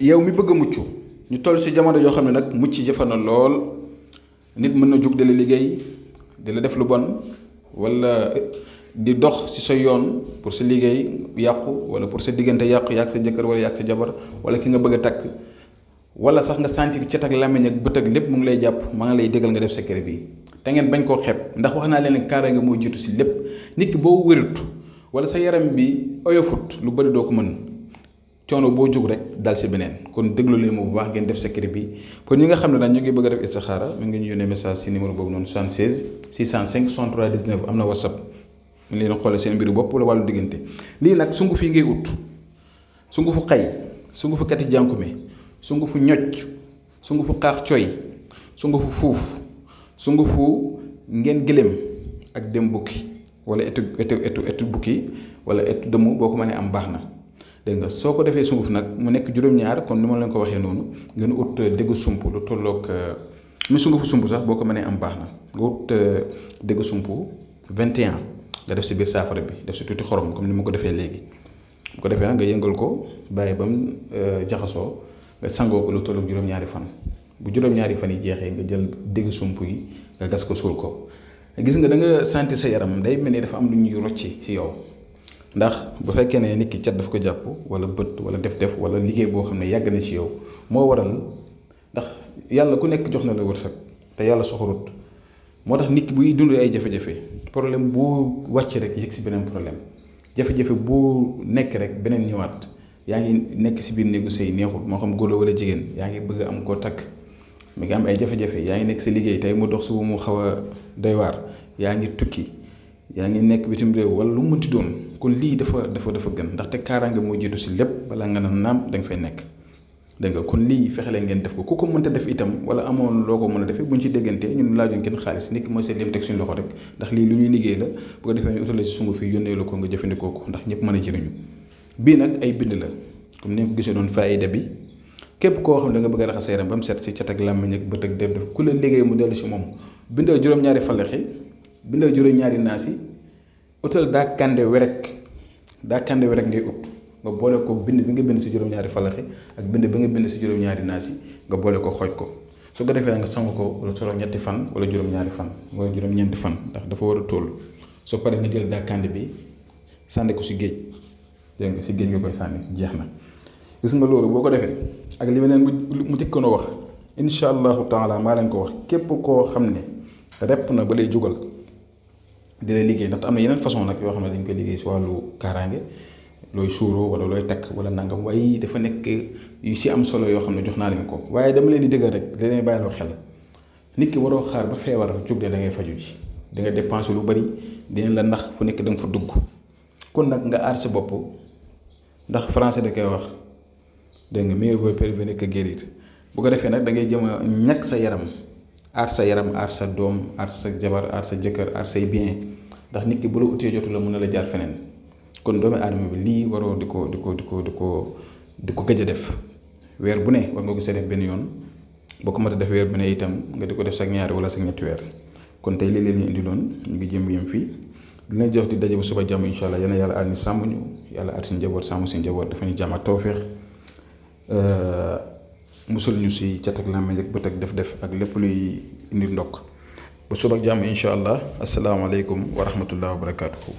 yow mi bëgg a mucc ñu toll si jamono yoo xam ne nag mucc jafe na lool. nit mën na jug di la liggéey di la def lu bon wala di dox ci sa yoon pour sa liggéey yàqu wala pour sa diggante yàqu yàq sa jëkkër wala yàq sa jabar wala ki nga bëgg a takk wala sax nga sentir cet ak làmmiñ ak bët ak lépp mu ngi lay jàpp maa ngi lay déggal nga def secret bi te ngeen bañ koo xeeb ndax wax naa leen ne kaaraange moo jiitu ci lépp nit ki boo wérut wala sa yaram bi oyofut lu bëri doo ko mën coono boo jóg rek dal si beneen kon déglu leen mu bu baax ngeen def secret bi pour ñi nga xam ne daal ñu ngi bëgg a def istixaara mi ngi ñu yónnee message si numéro boobu noonu 76 605 63 19 am na whatsapp mu leen xoolee seen mbiru bopp wala wàllu diggante lii nag sunguf yi ngay ut sungufu xay sungufu kati jànkume sungufu ñocc sungufu xaax coy sungufu fuuf sungufu ngeen gëléem ak dem bukki wala etu bukki wala etu dëmm boo ko mënee am baax na dégg nga soo ko defee sunguf nag mu nekk juróom-ñaar kon ni ma leen ko waxee noonu ngeen ut dégg sump lu tolloog mi sungufu sump sax boo ko mënee am baax na nga ut dégg sump 21 nga def si biir saafara bi def si tuuti xorom comme ni ma ko defee léegi bu ko defee nag nga yëngal ko bàyyi ba mu jaxasoo nga sangoo ko lu tolloog juróom-ñaari fan bu juróom-ñaari fan yi jeexee nga jël dégg sump yi nga gas ko suul ko gis nga da nga sentir sa yaram day mel ni dafa am lu ñuy rocci si yow. ndax bu fekkee ne nit ki cat daf ko jàpp wala bët wala def wala liggéey boo xam ne yàgg na ci yow moo waral ndax yàlla ku nekk jox na la wërsëg te yàlla soxorut moo tax nit ki buy dund ay jafe-jafe problème bu wàcc rek yëg si beneen problème jafe-jafe bu nekk rek beneen ñëwaat yaa ngi nekk si biir néegu sëy neexut moo xam góor wala jigéen yaa ngi bëgg am koo takk mi ngi am ay jafe-jafe yaa ngi nekk si liggéey tey mu dox suba mu xaw a doy waar yaa ngi tukki yaa ngi nekk bitim réew wala lu mu mënti doon kon lii dafa gën ndaxte kaaraange moo jiitu si lépp balaa nga naan naam da nga fay nekk dégg nga kon lii fexe leen ngeen def ko ku ko mënta def itam wala amoon loo ko mën a defee bu ñu ci déggante ñun laajuñ kenn xaalis nit ki mooy seet lim teg suñu loxo rek ndax lii lu ñuy liggéey la bu ko defee ñu utale si sunguf yi yónnee la ko nga jëfandikoo ko ndax ñëpp mën a jëriñu bii nag ay bind la comme ni nga ko gisee doon faayida bi képp koo xam ne da nga bëgg a raxas sa yaram ba mu set si cat ak làmmiñ ak bët ak def ku la liggéey mu dellu si moom bindal juróom-ñaari falaxi bindal juróom-ñaari naas yi utal daa kande werek ngay ut nga boole ko bind bi nga bind si juróom-ñaari falaxi ak bind bi nga bind si juróom-ñaari naas yi nga boole ko xooj ko su ko defee nga sangu ko lu tolloog ñetti fan wala juróom-ñaari fan wala juróom-ñeenti fan ndax dafa war a toll soo paree nga jël daa kande bi sànni ko si géej dégg nga si géej nga koy sànni jeex na gis nga loolu boo ko defee ak li ma leen mu jëkkoon a wax incha allahu taala maa leen ko wax képp koo xam ne repp na ba lay jugal di lay liggéey ndaxte am na yeneen façon nag yoo xam ne dañ koy liggéey si wàllu kaaraange looy suuroo wala looy takk wala nangam waaye dafa nekk yu si am solo yoo xam ne jox naa leen ko waaye dama leen di dëggal rek da leen bàyyiloo xel nit ki waroo xaar ba feebar jug de da ngay faju ji di nga dépenser lu bari dinañ la nax fu nekk da nga fa dugg kon nag nga aar sa bopp ndax français da koy wax dégg nga mieux vaut prévenir que guérir bu ko defee nag da ngay jëm a ñàkk sa yaram aar sa doom aar sa jabar aar sa jëkkër aar say bien ndax nit ki bu la utee jotu la mën na la jaar feneen kon doomu aadama bi lii waroo di ko gëj a def weer bu ne war nga ko see def benn yoon boo ko mat a def weer bu ne itam nga di ko def sax ñaari wala sax ñetti weer kon tey lii leen ñu indi loon ñu ngi jëm yem fii dina jox di daje ba suba jàmm incha allah yal na yàlla aar ñu sàmm ñu yàlla aar seen njaboot sàmm seen njaboot dafa ñu jàmm ak tawféex musul ñu si cat ak làmmiñ ak bët ak def ak lépp luy indi ndokk ba suba ak jàmm incha allah asalaamaaleykum wa rahmatullah wa barakaatuhu.